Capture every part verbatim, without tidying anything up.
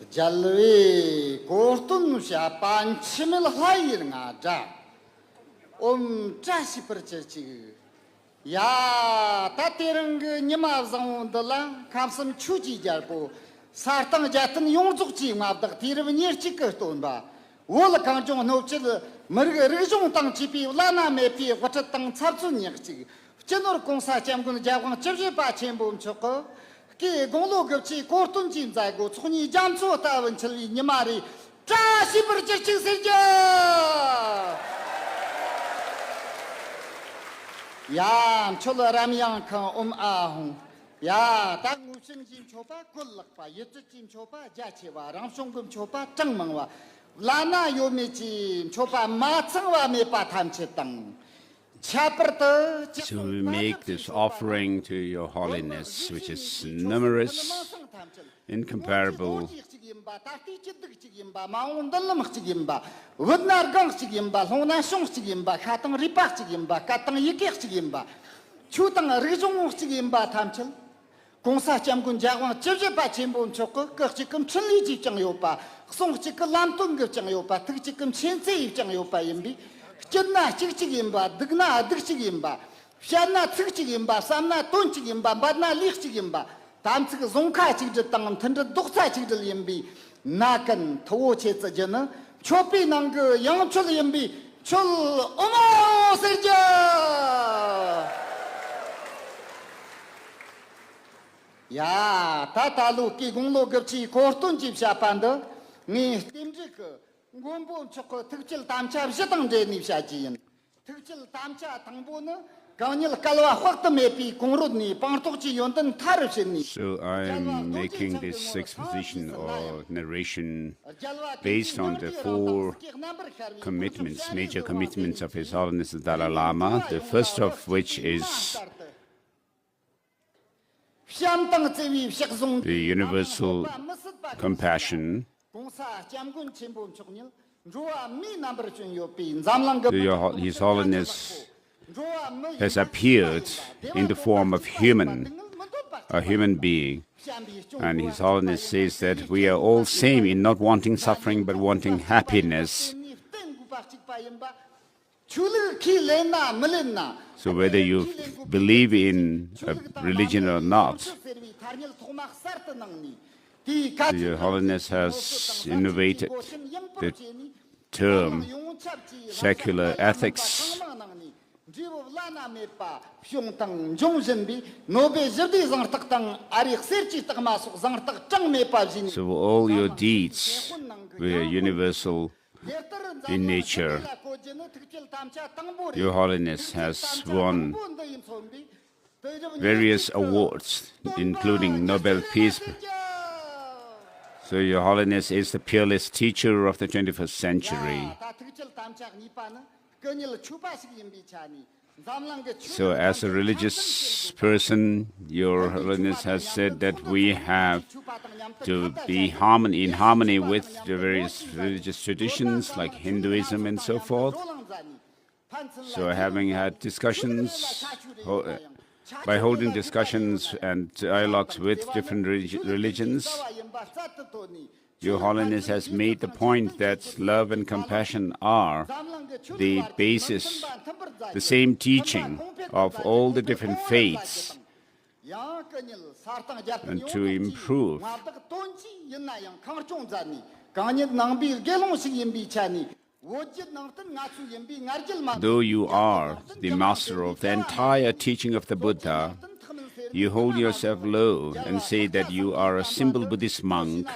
རྒྱལ་བའི་གོ་སྟོན་བཤད་པ། འཆི་མེད་ལྷ་ཡི་རྔ་སྒྲ། ཨོཾ་བཀྲ་ཤིས་པར་གྱུར་ཅིག། ཡ། ད་དེ་རིང་གི་ཉི་མ་བཟང་བོ་འདི་ལ། ཁམས་གསུམ་ཆོས་ཀྱི་རྒྱལ་པོ། ས་སྟེང་རྒྱལ་བསྟན་ཡོངས་རྫོགས་ཀྱི་མངའ་བདག། དུས་རབས་ཉེར་གཅིག་གི་སྟོན་པ། བོད་གངས་ལྗོངས་སྣོད་བཅུད་མི་རིགས་རིག་གཞུང་དང་བཅས་པའི་བླ་ན་མེད་པའི་དབུ་ཁྲིད་དང་ཚབ་མཚོན་ཉག་གཅིག། སྤྱི་ནོར་༸གོང་ས་༸སྐྱབས་མགོན་རྒྱལ་དབང་བཅུ་བཞི་པ་ཆེན་པོ་མཆོག་གི་སྐུའི་དགུང་ལོ་དགུ་བཅུའི་གོ་སྟོན་གྱི་མཛད་སྒོ་ཚོགས་གཉིས་རྒྱ་མཚོ་ལྟ་བུ་འཁྱིལ་བའི་ཉི་མ་རེད། བཀྲ་ཤིས་པར་གྱུར་ཅིག་ཟེར་རྒྱུ། ཡ། མཆོད་རམ་ཡང་ཁང་ཨོཾ་ཨཱཿཧཱུྃ། ཡ། ད་ངུ་ཤིང་གི་མཆོད་པ་གོད་ལག་པ། ཡིད་བྱེད་ཀྱི་མཆོད་པ་རྒྱ་ཆེ་བ། རང་བྱུང་གི་མཆོད་པ་གྲངས་མང་བ། བླ་ན་ཡོད་མེད་ཀྱི་མཆོད་པ་མ་ཚང་བ་མེད་པ་ཐམས་ཅད་དང་། ཁྱད་པར་དུ། So we make this offering to Your Holiness, which is numerous, incomparable. གཅིག་ཡིན་པ། ད་ལྟའི་སྐྱིད་སྡུག་གཅིག་ཡིན་པ། མ་འོངས་མདུན་ལམ་གཅིག་ཡིན་པ། བོད་ན་སྒང་གཅིག་ཡིན་པ། ལྷོ་ན་གཞུང་གཅིག་ཡིན་པ། ཤ་དང་རུས་པ་གཅིག་ཡིན་པ། སྐད་དང་ཡི་གེ་གཅིག་ཡིན་པ། ཆོས་དང་རིག་གཞུང་གཅིག་ཡིན་པ་ཐམས་ཅད། ༸གོང་ས་༸སྐྱབས་མགོན་རྒྱལ་དབང་བཅུ་བཞི་པ་ཆེན་པོ་མཆོག་གི་སྐུ་གཅིག་གི་འཕྲིན་ལས་ཀྱིས་བསྐྱངས་ཡོད་པ། གསུང་གཅིག་གི་ལམ་སྟོན་གྱིས་བསྐྱངས་ཡོད་པ། ཐུགས་གཅིག་གི་མཁྱེན་བརྩེ་ཡིས་བསྐྱངས་ཡོད་པ་ཡིན་པས། སྐྱིད་ན་གཅིག་གཅིག་ཡིན་པ། སྡུག་ན་སྡུག་གཅིག་ཡིན་པ། བཤད་ན་ཚིག་གཅིག་ཡིན་པ། བསམ་ན་དོན་གཅིག་ཡིན་པ། འབད་ན་ལས་གཅིག་ཡིན་པ། དམ་ཚིག་བཟུང་ཁ་གཅིག་སྒྲིལ་དང་། མཐུན་སྒྲིལ་རྡོག་རྩ་གཅིག་སྒྲིལ་ཡིན་པས། ན་ཀན་མཐུ་བོ་ཆེ་བརྩི་རྒྱུ་ནི་མཆོད་པའི་ནང་གི་ཡང་མཆོད་ཡིན་པས། མཆོད་ཨོ་མ་ཨོ་ཟེར་རྒྱུ། ཡ། ད་ད་ལོ་སྐུའི་དགུང་ལོ་དགུ་བཅུའི་གོ་སྟོན་གྱི་བཤད་པ་འདི། ངས་རྟེན་འབྲེལ་གྱི་མགོན་པོ་མཆོག་གི་ཐུགས་བསྐྱེད་དམ་བཅའ་བཞི་དང་འབྲེལ་ནས་བཤད་རྒྱུ་ཡིན། ཐུགས་བསྐྱེད་དམ་བཅའ་དང་པོ་ནི། གང་ཉིད་བསྐལ་པ་དཔག་ཏུ་མེད་པའི་གོང་རོལ་ནས། སྤངས་རྟོགས་ཀྱི་ཡོན་ཏན་མཐའ་རུ་ཕྱིན་ནས། So I am making this exposition or narration based on the four commitments, major commitments of His Holiness the Dalai Lama, the first of which is བྱམས་དང་བརྩེ་བའི་ཕྱག་ཟུང་གིས། The universal compassion. ༸གོང་ས་༸སྐྱབས་མགོན་ཆེན་པོ་མཆོག་ཉིད་འགྲོ་བ་མིའི་རྣམ་པར་བྱོན་ཡོད་པའི་འཛམ་གླིང་གི། Your Ho- His Holiness འགྲོ་བ་མི་ཡི། Has appeared in the form of human, a human being. And His Holiness says that we are all same in not wanting suffering but wanting happiness. ཆོས་ལུགས་ཁས་ལེན་ན་མི་ལེན་ན། So whether you believe in a religion or not, Your Holiness has innovated the term secular ethics. འབྲས་བུ་བླ་ན་མེད་པ་བྱུང་དང་འབྱུང་བཞིན་པའི་ནོ་སྦེལ་ཞི་བདེའི་གཟེངས་རྟགས་དང་། ཨ་རིའི་གསེར་གྱི་རྟགས་མ་སོགས་གཟེངས་རྟགས་གྲངས་མེད་པ་བཞེས་ནས། So all your deeds were universal in nature. Your Holiness has won various awards, including Nobel Peace. So Your Holiness is the peerless teacher of the twenty-first century. So, as a religious person, Your Holiness has said that we have to be harmon- in harmony with the various religious traditions like Hinduism and so forth. So, having had discussions, ho- uh, by holding discussions and dialogues with different relig- religions, Your Holiness has made the point that love and compassion are the basis, the same teaching of all the different faiths. And to improve Though you are the master of the entire teaching of the Buddha, you hold yourself low and say that you are a simple Buddhist monk.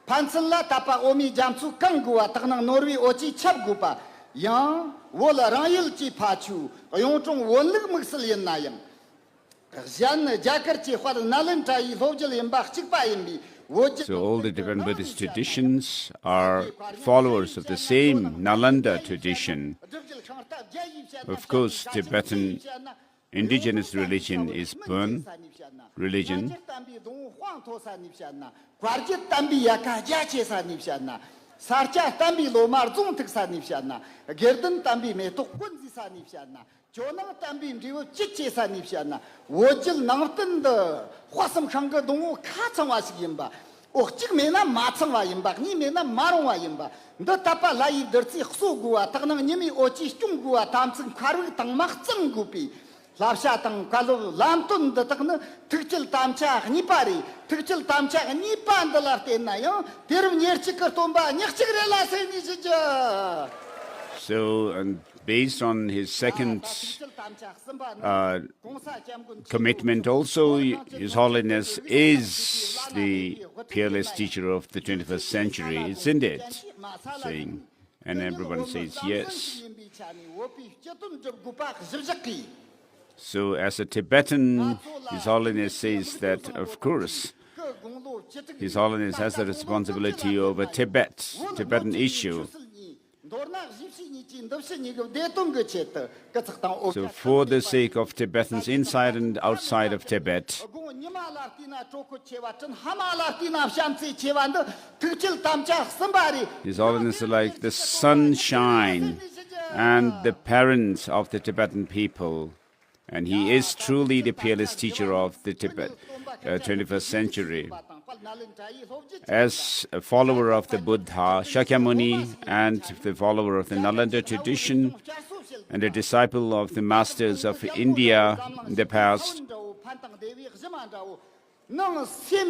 ཕན་ཚུན་ལ་དད་པ་འོ་མའི་རྒྱ་མཚོ་གང་དགོས་པ། དག་སྣང་ནོར་བུའི་འོད་ཀྱིས་ཁྱབ་དགོས་པ། ཡང་བོད་རང་ཡུལ་གྱི་ཕ་ཆོས་གཡུང་དྲུང་བོན་ལུགས་དམིགས་བསལ་ཡིན་ན་ཡང་། གཞན་རྒྱ་གར་གྱི་དཔལ་ནཱ་ལེནྡྲ་ཡི་སློབ་བརྒྱུད་ཡིན་པ་གཅིག་པ་ཡིན་པས། བོད་བརྒྱུད། So all the different Buddhist traditions are followers of the same Nalanda tradition. Of course, Tibetan indigenous religion is Bon religion. བཀའ་བརྒྱད་བསྟན་པའི་ཡལ་ག་རྒྱ་ཆེ་ས་ནས་བཤད་ན། ས་སྐྱ་བསྟན་པའི་ལོ་མ་རྫོང་མཐུག་ས་ནས་བཤད་ན། དགེ་ལྡན་བསྟན་པའི་མེ་ཏོག་ཀུན་མཛེས་ས་ནས་བཤད་ན། ཇོ་ནང་བསྟན་པའི་འབྲས་བུ་ཅི་སྐྱེ་ས་ནས་བཤད་ན། བོད་བརྒྱུད་ནང་བསྟན་འདི་དཔག་བསམ་ཤིང་གི་སྡོང་བོ་ཁ་ཚང་བ་ཞིག་ཡིན་པ། འོ། གཅིག་མེད་ན་མ་ཚང་བ་ཡིན་པ། གཉིས་མེད་ན་མ་རུང་བ་ཡིན་པ། འདི་དད་པ་ལྷ་ཡི་བདུད་རྩིས་གསོ་དགོས་པ། དག་སྣང་ཉི་མའི་འོད་ཀྱིས་སྐྱོང་དགོས་པ། དམ་ཚིག་མཁའ་དབུགས་དྭངས་མ་གཙང་དགོས་པའི་བསླབ་བྱ་དང་བཀའ་སློབ་ལམ་སྟོན་འདི་དག་ནི་ཐུགས་བསྐྱེད་དམ་བཅའ་གཉིས་པ་རེད། ཐུགས་བསྐྱེད་དམ་བཅའ་གཉིས་པ་འདི་ལ་བརྟེན་ན་ཡང་དུས་རབས་ཉེར་གཅིག་གི་སྟོན་པ་ཉག་གཅིག་རེད་ལ་ཟེར་ནས་ཞུ་རྒྱུ། So, and based on his second, uh, commitment also, His Holiness is the peerless teacher of the twenty-first century, isn't it? Saying, and everyone says yes. So, as a Tibetan, His Holiness says that, of course, His Holiness has the responsibility over Tibet, Tibetan issue. མདོར་ན་གཞིས་བྱེས་གཉིས་ཀྱི་འདུ་ཤེས་གཉིས་ཀྱི་བདེ་དོན་གྱི་ཆེད་དུ་སྐུ་ཚེ་དང་འོ། So, for the sake of Tibetans inside and outside of Tibet, དགུང་ཉི་མ་ལ་བལྟས་ན་དྲོད་ཁོལ་ཆེ་བ། དྲིན་ཕ་མ་ལ་བལྟས་ན་བྱམས་བརྩེ་ཆེ་བ་འདི་ཐུགས་བསྐྱེད་དམ་བཅའ་གསུམ་པ་རེད། His Holiness is like the sunshine and the parents of the Tibetan people. And he is truly the peerless teacher of the Tibet, uh, twenty-first century. As a follower of the Buddha, Shakyamuni, and the follower of the Nalanda tradition, and a disciple of the masters of India in the past,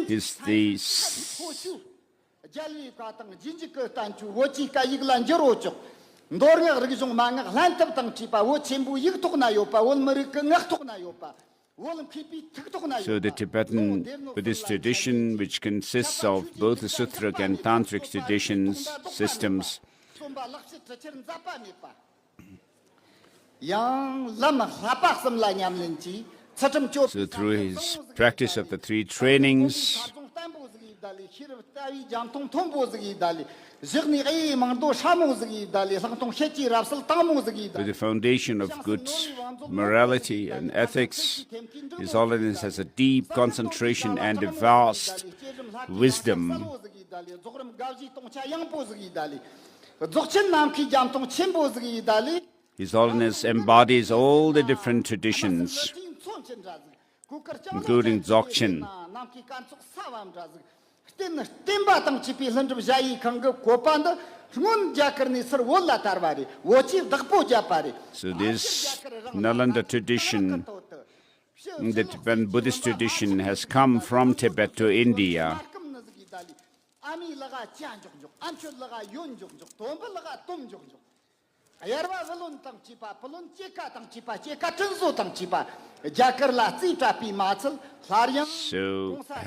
is the s- རྒྱལ་བའི་བཀའ་དང་རྗེས་འཇུག་གི་བསྟན་བཅོས། བོད་ཀྱི་སྐད་ཡིག་ལ་འགྱུར་བ་བཅུག་མདོ་སྔགས་རིག་གཞུང་མན་ངག་ལྷན་ཐབས་དང་བཅས་པ། བོད་ཆེན་པོའི་ཡིག་ཐོག་ན་ཡོད་པ། བོད་མི་རིགས་ཀྱི་ངག་ཐོག་ན་ཡོད་པ། བོད་མཁས་པའི་ཐུགས་ཐོག་ན་ཡོད་པ། So the Tibetan Buddhist tradition, which consists of both the Sutric and Tantric traditions, systems, རྩོམ་པ་ལག་ཁྱེར་གྲི་ཁྱེར་མཛད་པ་མེད་པ། ཡང་ལམ་བསླབ་པ་གསུམ་ལ་ཉམས་ལེན་གྱིས། ཚུལ་ཁྲིམས་སྤྱོད། So པའི་through his practice of the three trainings, བཟང་པོ་ཟིག་ཡིས་བདག་ལས། ཤེས་རབ་ལྟ་བའི་རྒྱ་མཐོང་མཐོན་པོ་ཟིག་ཡིས་བདག་ལས། བཞག་ནས་གཡུ་ཡི་མིང་རྡོ་སྲ་མོ་ཟིག་ཡིས་བདག་ལས། ལྷག་མཐོང་ཤེལ་གྱི་རབ་གསལ་དྭངས་མོ་ཟིག་ཡིས་བདག་with the ལས། foundation of good morality and ethics, His Holiness has a deep concentration and a vast wisdom. རྫོགས་རིམ་དགའ་བཞིའི་སྟོང་ཆ་ཡངས་པོ་ཟིག་ཡིས་བདག་ལས། རྫོགས་ཆེན་ནམ་མཁའི་རྒྱ་མཐོང་ཆེན་པོ་ཟིག་ཡིས་བདག་ལས། His Holiness embodies all the different traditions, including Dzogchen. རྟེན་བརྟེན་པ་དང་བཅས་པའི་ལྷུན་གྲུབ་གཞལ་ཡས་ཁང་གི་བཀོད་པ་འདི་སྔོན་རྒྱ་གར་ནས་ཚུར་བོད་ལ་དར་བ་རེད། བོད་ཀྱིས་བདག་པོ་བརྒྱབ་པ་རེད། So this Nalanda tradition, the Tibetan Buddhist tradition, has come from Tibet to India. ཨ་མའི་ལག་ག་ཇ་འཇོག་འཇོག་ཨ་མཆོད་ལག་ག་ཡོན་འཇོག་འཇོག་དོམ་པའི་ལག་ག་དོམ་འཇོག་འཇོག་གཡར་བ་བུ་ལོན་དང་བཅས་པ། བུ་ལོན་སྐྱེད་ཀ་དང་བཅས་པ། སྐྱེད་ཀ་དྲིན་གཟོ་དང་བཅས་པ། རྒྱ་གར་ལ་རྩིས་སྤྲད་པས་མ་ཚད། སླར་ཡང་། So,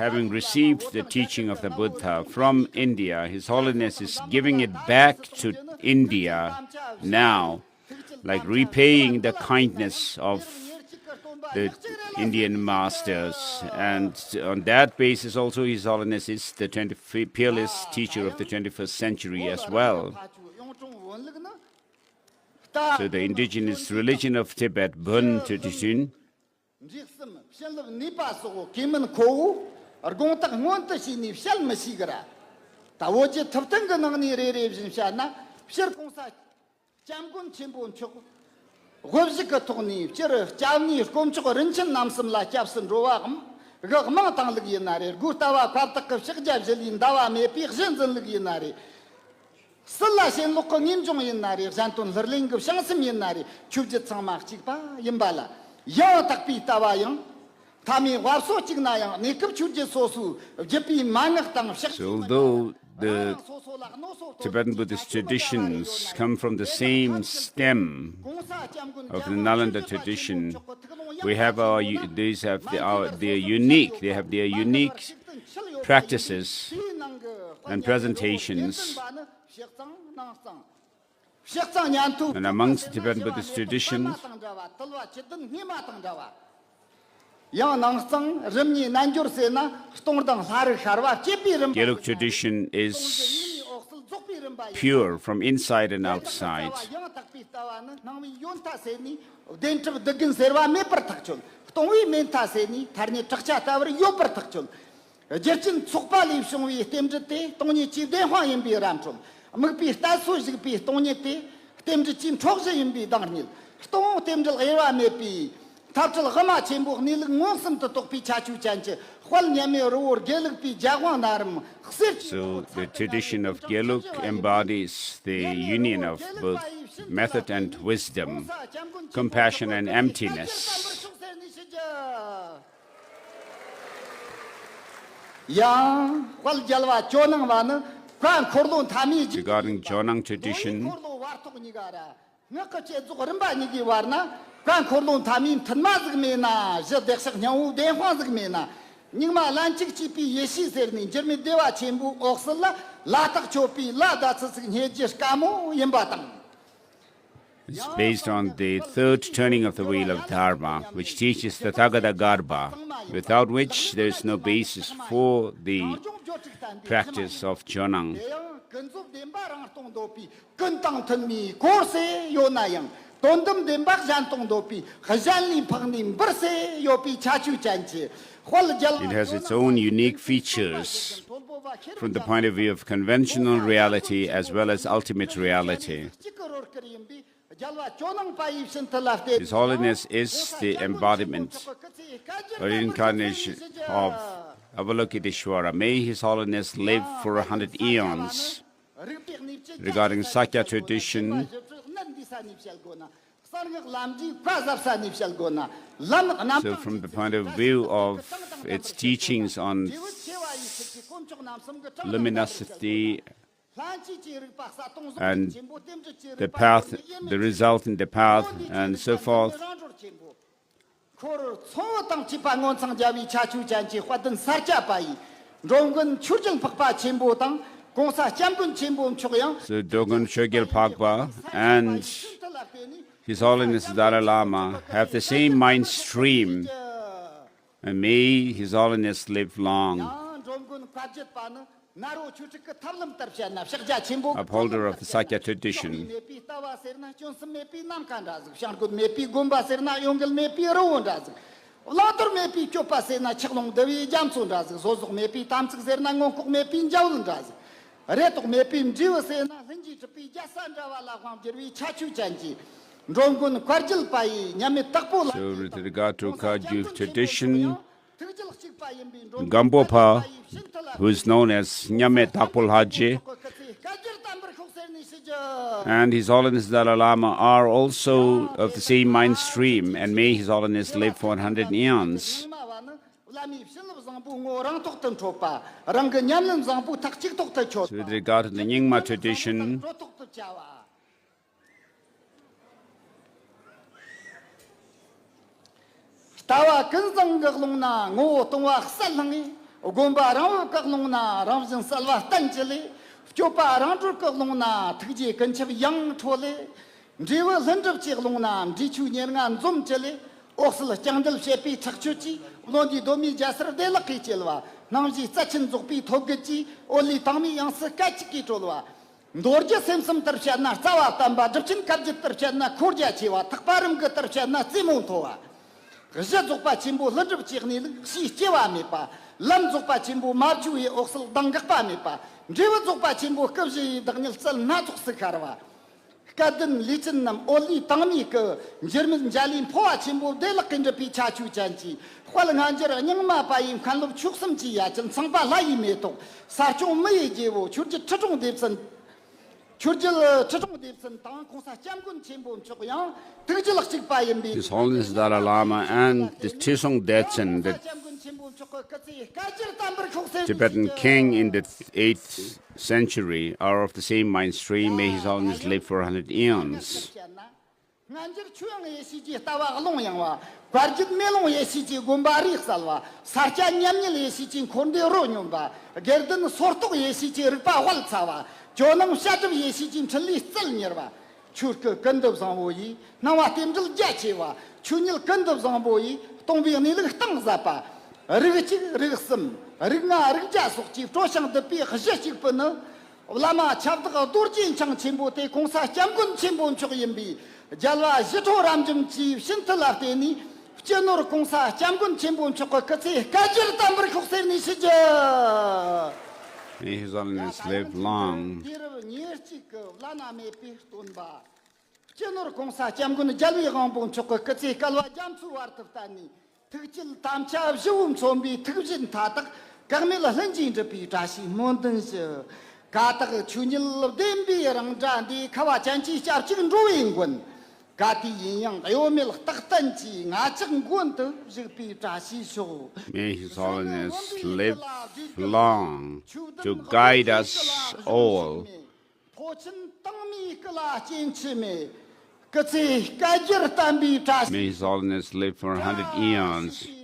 having received the teaching of the Buddha from India, His Holiness is giving it back to India now, like repaying the kindness of the Indian masters. And on that basis also, His Holiness is the twenty, peerless teacher of the twenty-first century as well. So the indigenous religion of Tibet, Bon tradition, འབྲས་གསུམ་བྱིན་རླབས་ནུས་པ་སོགས་གེ་མིན་ཁོ་བོ་དགོངས་དག་སྔོན་དུ་བྱས་ནས་བཤད་མི་ཤེས་གི་ར། ད་བོད་ཀྱི་ཐུབ་བསྟན་གྱི་ནང་ནས་རེ་རེ་བཞིན་བཤད་ན། སྤྱིར་གོང་ས་སྐྱབས་མགོན་ཆེན་པོ་མཆོག་དབུ་བཞུགས་ཀྱི་ཐོག་ནས་སྤྱིར་སྐྱབས་གནས་དཀོན་མཆོག་རིན་ཆེན་རྣམ་གསུམ་ལ་སྐྱབས་སུ་འགྲོ་བའམ་གི་དམངས་བཏང་ལུགས་ཡིན་ན་རེད། སྒོས་ལྟ་བ་ཁ་བཏགས་ཀྱི་ཕྱག་རྒྱ་བཞི་ལས་འདའ་བ་མེད་པའི་གཞི་འཛིན་ལུགས་ཡིན་ན་རེད། སྲིད་ལ་ཞེན་ལོག་གི་ངེས་འབྱུང་ཡིན་ན་རེད། གཞན་དོན་ལྷུར་ལེན་གྱི་བྱང་སེམས་ཡིན་ན་རེད། ཆོས་བརྒྱུད་ཚང་མ་གཅིག་པ་ཡིན་པ་ལ། ཡང་དག་པའི་ལྟ་བ་ཡང་། མཐའ་མའི་བབ་སོ་གཅིག་ན་ཡང་གནས་སྐབས་ཆོས་བརྒྱུད་སོ་སོའི་བརྒྱུད་པའི་མན་ངག་དང་ཕྱག So རྗེས་མི་although སྣ། the རང་སོ་སོ་ལ་གནོད་སོ་ཐོབ་Tibetan Buddhist traditions come from the same stem གོང་ས་སྐྱབས་མགོན་of the Nalanda tradition. We have our, u- these have the, our, they are unique. They have their unique practices and presentations. ཕྱག་གཙང་ནང་གཙང་། ཕྱག་གཙང་ཉན་ཐོས། And amongst Tibetan Buddhist traditions, དཔལ་མ་དང་འདྲ་བ། དུལ་བ་ཆུ་ལྡན་སྙེ་མ་དང་འདྲ་བ། ཡང་ནང་གཙང་རིམ་གཉིས་རྣལ་འབྱོར་ཟེར་ན། སྟོང་དང་ལྷ་རིགས་ཤར་བ་བསྐྱེད་པའི་རིམ་པ། Gelug tradition is འོག་སྲིད་རྫོགས་པའི་རིམ་པ་ཡིན། Pure from inside and outside. ཡང་དག་པའི་ལྟ་བ་ནི། སྣང་བའི་ཡོད་མཐའ་ཟད་ནས་བདེན་གྲུབ་སྡུག་བདེན་ཟེར་བ་མེད་པར་ཐག་ཆོད། སྟོང་བའི་མེད་མཐའ་ཟད་ནས་ཐ་སྙད་བྲག་ཅ་ལྟ་བུར་ཡོད་པར་ཐག་ཆོད། རྒྱུ་རྐྱེན་ཚོགས་པ་ལས་བྱུང་བའི་རྟེན་འབྲེལ་དེ་སྟོང་ཉིད་ཀྱི་བདེན་དཔང་ཡིན་པའི་ར་འཕྲོད། དམིགས་པའི་གཏད་སོ་ཞུགས་པའི་སྟོང་ཉིད་དེ་རྟེན་འབྲེལ་གྱི་འཕྲོག་གཞི་ཡིན་པའི་གདེང་རྙེད། སྟོང་རྟེན་འབྲེལ་དབྱེ་བ་མེད་པའི་ཐབས་ཁྲལ་དབུ་མ་ཆེན་པོའི་གནས་ལུགས་མངོན་སུམ་དུ་རྟོགས་པའི་ཁྱད་ཆོས་ཅན་གྱི་དཔལ་མཉམ་མེད་རི་བོ་དགེ་ལུགས་པའི་རྒྱལ་དབང་རྣམས་གསེར། So, the tradition of Gelug embodies the union of both method and wisdom, compassion and emptiness. ཡང་དཔལ་རྒྱལ་བ་ཇོ་ནང་བ་ནི་བཀའ་འཁོར་ལོ་མཐའ་མིའི་རྒྱུད། Regarding Jonang tradition, འཁོར་ལོ་བར་ཐོག་གཉིས་ཀ་ར། སྔགས་ཀྱི་བསྐྱེད་རྫོགས་རིམ་པ་གཉིས་ཀྱི་བར་ན། བཀའ་འཁོར་ལོ་མཐའ་མིའི་མཐུན་མ་ཟིག་མེད་ན། གཞི་བདེ་གཤེགས་སྙིང་པོའི་བདེན་དཔང་ཟིག་མེད་ན། སྙིགས་མ་ལན་གཅིག་སྐྱེས་པའི་ཡེ་ཤེས་ཟེར་ནས། འགྱུར་མེད་བདེ་བ་ཆེན་པོའི་འོད་གསལ་ལ། ལ་རྟག་མཆོད་པའི་ལ་ཟླ་ཚེ་ཚིག་རྙེད་རྒྱུ་དཀའ་མོ་ཡིན་པ་དང་། It's based on the third turning of the wheel of Dharma, which teaches the Tathagata Garbha, without which there is no basis for the practice of Jonang. དེ་ཡང་ཀུན་རྫོབ་བདེན་པ་རང་སྟོང་འདོད་པའི། ཀུན་དང་མཐུན་མིན་གོ་ཟེར་ཡོད་ན་ཡང་། དོན་དམ་བདེན་པ་གཞན་སྟོང་འདོད་པའི། གཞན་ལས་འཕགས་ནས་འབུར་ཟེར་ཡོད་པའི་ཁྱད་ཆོས་ཅན་གྱི་དཔལ་རྒྱལ་བ། It has its own unique features from the point of view of conventional reality as well as ultimate reality. གཅིག་གི་རོལ་ཀར་ཡིན་པའི་རྒྱལ་བ་ཇོ་ནང་པ་ཡི་བྱིན་མཐུ་ལ་བརྟེན། His Holiness is the embodiment, a reincarnation of Avalokiteshvara. May His Holiness live for a hundred eons. Regarding Sakya tradition, so from the point of view of its teachings on luminosity and the path, the result in the path, and so forth, འཁོར་ཚོགས་དང་བཅས་པ་མངོན་འཚང་རྒྱ་བའི་ཁྱད་ཆོས་ཅན་གྱི་དཔལ་ལྡན་ས་སྐྱ་པ་ཡི་འགྲོ་མགོན་ཆོས་རྒྱལ་འཕགས་པ་ཆེན་པོ་དང་གོང་ས་སྐྱབས་མགོན་ཆེན་པོ་མཆོག་ཡང་། So Dogen Chogyal Phagpa and His Holiness Dalai Lama have the same mind stream, and may His Holiness live long. ཡང་འགྲོ་མགོན་བཀའ་བརྒྱུད་པ་ནི། ནཱ་རོ་ཆོས་དྲུག་གི་ཐབས་ལམ་ལྟར་བཤད་ན་ཕྱག་རྒྱ་ཆེན་པོ། Upholder of the Sakya tradition. ཕྱོགས་མེད་པའི་ལྟ་བ་ཟེར་ན་སྐྱོན་གསུམ་མེད་པའི་ནམ་མཁའ་འདྲ་ཟིག་བྱ་རྒོད་མེད་པའི་དགོན་པ་ཟེར་ན་གཡོ་འགུལ་མེད་པའི་རི་བོ་འདྲ་ཟིག་བླང་དོར་མེད་པའི་སྤྱོད་པ་ཟེར་ན་ཆགས་ལོང་འདུལ་བའི་རྒྱ་མཚོ་འདྲ་ཟིག་བཟོ་ཟོག་མེད་པའི་དམ་ཚིག་ཟེར་ན་མངོན་ལྐོག་མེད་པའི་འཇའ་འོད་འདྲ་ཟིག་རེ་དོགས་མེད་པའི་འབྲས་བུ་ཟེར་ན་ལྷུན་གྱིས་གྲུབ་པའི་རྒྱལ་ས་འདྲ་བ་ལ་དབང་བསྒྱུར་བའི་ཁྱད་ཆོས་ཅན་གྱི་འགྲོ་མགོན་བཀའ་བརྒྱུད་པ་ཡི་མཉམ་མེད་དྭགས་པོ་ལ། So with regard to Kagyu tradition, Gampopa, who is known as Nyame Takpo Lhaje, and His Holiness Dalai Lama are also of the same mind stream, and may His Holiness live for a hundred eons. So with regard to the Nyingma tradition, ལྟ་བ་ཀུན་བཟང་གི་ཀློང་ན་ངོ་བོ་སྟོང་བ་གསལ་ལྷང་ངེ། སྒོམ་པ་རང་བབས་ཀྱི་ཀློང་ན་རང་བཞིན་གསལ་བ་བརྟན་གྱི་ལས། སྤྱོད་པ་རང་གྲོལ་གྱི་ཀློང་ན་ཐུགས་རྗེ་ཀུན་ཁྱབ་ཡང་ཁྲོ་ལས། འབྲས་བུ་ལྷུན་གྲུབ་ཀྱི་ཀློང་ན་འབྲས་ཆོས་ཉེར་ལྔ་འཛོམས་གྱི་ལས། འོད་གསལ་ལྕང་རྡུལ་བྱེད་པའི་ཁྲག་མཆོད་ཀྱིས། བློ་འདས་གདོད་མའི་རྒྱལ་སར་བདེ་ལེགས་ཀྱིས་བསྐྱལ་བ། སྣང་བཞིའི་རྩལ་ཆེན་རྫོགས་པའི་ཐོད་རྒལ་གྱིས། འོད་ལུས་དྭངས་མའི་དབྱིངས་སུ་སྐད་ཅིག་གིས་གྲོལ་བ། མདོ་རྒྱུད་སེམས་གསུམ་ལྟར་བཤད་ན་རྩ་བ་བརྟན་པ། སྒྲུབ་ཆེན་བཀའ་བརྒྱུད་ལྟར་བཤད་ན་འཁོར་རྒྱ་ཆེ་བ། ཐེག་པ་རིམ་དགུ་ལྟར་བཤད་ན་རྩེ་མོ་མཐོ་བ། གཞི་རྫོགས་པ་ཆེན་པོ་ལྷུན་གྲུབ་ཀྱི་གནས་ལུགས་ཕྱིའི་སྐྱེ་བ་མེད་པ། ལམ་རྫོགས་པ་ཆེན་པོ་མ་བཅོས་པའི་འོད་གསལ་གདངས་འགག་པ་མེད་པ། འབྲས་བུ་རྫོགས་པ་ཆེན་པོ་སྐུ་བཞི་ཡི་བདག་ཉིད་རྩལ་སྣ་ཚོགས་སུ་ཤར་བ། སྐལ་ལྡན་ལུས་ཅན་རྣམས་འོད་ལུས་དྭངས་མའི་སྐུ། འགྱུར་མེད་འཇའ་ལུས་འཕོ་བ་ཆེན་པོ་བདེ་ལེགས་ཀྱིས་འགྲུབ་པའི་ཁྱད་ཆོས་ཅན་གྱི་དཔལ་སྔ་འགྱུར་རྙིང་མ་པ་ཡི་མཁན་སློབ་མཆོག་གསུམ་གྱི་ཡ་གྱལ་ཚངས་པ་ལྷ་ཡི་མེ་ཏོག་ས་སྐྱོང་མི་ཡི་རྒྱལ་པོ་ཆོས་རྒྱལ་ཁྲི་སྲོང་ལྡེ་བཙན། ཆོས་རྒྱལ་ཁྲི་སྲོང་ལྡེ་བཙན་དང་གོང་ས་སྐྱབས་མགོན་ཆེན་པོ་མཆོག་ཡང་ཐུགས་རྒྱུད་གཅིག་པ་ཡིན་པས། His Holiness Dalai Lama and the Trisong Detsen, the Tibetan king in the eighth century, are of the same mind stream. May His Holiness live for a hundred eons. སྔ་འགྱུར་ཆོས་དབྱིངས་ཡེ་ཤེས་ཀྱི་ལྟ་བ་ཀློང་ཡངས་པ། བཀའ་བརྒྱུད་མེ་ལོང་ཡེ་ཤེས་ཀྱི་དགོན་པ་རིག་གསལ་བ། ས་སྐྱ་མཉམ་ཉིད་ཡེ་ཤེས་ཀྱི་འཁོར་འདས་རོ་སྙོམས་པ། དགེ་ལྡན་སོར་རྟོག་ཡེ་ཤེས་ཀྱི་རིག་པ་དབལ་ཚ་བ། ཇོ་ནང་བཤད་སྒྲུབ་ཡེ་ཤེས་ཀྱི་འཕྲིན་ལས་རྩལ་མྱུར་བ། ཆོས་སྐུ་ཀུན་ཏུ་བཟང་པོ་ཡི། སྣང་བ་རྟེན་འབྲེལ་རྒྱ་ཆེ་བ། ཆོས་ཉིད་ཀུན་ཏུ་བཟང་པོ་ཡི། སྟོང་པའི་གནས་ལུགས་གཏིང་ཟབ་པ། རིགས་གཅིག་རིགས་གསུམ། རིགས་ལྔ་རིགས་བརྒྱ་སོགས་ཀྱིས་སྤྲོ་ཞིང་བསྡུས་པའི་གཞི་གཅིག་པུ་ནི། བླ་མ་ཁྱབ་བདག་རྡོ་རྗེ་འཆང་ཆེན་པོ་སྟེ་གོང་ས་སྐྱབས་མགོན་ཆེན་པོ་མཆོག་ཡིན་པས། རྒྱལ་བ་ཞི་ཁྲོ་རབ་འབྱམས་ཀྱི་བྱིན་མཐུ་ལ་བརྟེན་ནས། སྤྱི་ནོར་གོང་ས་སྐྱབས་མགོན་ཆེན་པོ་མཆོག་གི་སྐུ་ཚེ་བསྐལ་བརྒྱར་བརྟན་པར་ཤོག་ཟེར་ནས་ཞུ་རྒྱུ། May His Holiness live long. དུས་རབས་ཉེར་གཅིག་གི་བླ་ན་མེད་པའི་སྟོན་པ། སྤྱི་ནོར་༸གོང་ས་༸སྐྱབས་མགོན་རྒྱལ་བའི་དབང་པོ་མཆོག་གི་སྐུ་ཚེ་བསྐལ་བ་རྒྱ་མཚོའི་བར་དུ་བརྟན་ནས། ཐུགས་བསྐྱེད་དམ་བཅའ་བཞི་བོ་མཚོན་པའི་ཐུགས་བཞེད་མཐའ་དག་འགག་མེད་ལྷུན་གྱིས་འགྲུབ་པའི་བཀྲ་ཤིས་སྨོན་འདུན་ཞུ། ཀ་དག་ཆོས་ཉིད་བདེན་པའི་རང་སྒྲ་འདི། ཁ་བ་ཅན་གྱི་སྐྱབས་གཅིག་འགྲོ་བའི་མགོན། ག་དུས་ཡིན་ཡང་གཡོ་མེད་རྟག་བརྟན་གྱི་ང་ཅག་མགོན་དུ་བཞུགས་པའི་བཀྲ་ཤིས་ཤོག། May His Holiness live long to guide us all. ཕོ་ཆེན་དང་མིའི་སྐུ་ལ་སྐྱེ་འཆི་མེད། སྐུ་ཚེ་བསྐལ་བརྒྱར་བརྟན་པའི་བཀྲ་ཤིས། May His Holiness live for a hundred eons.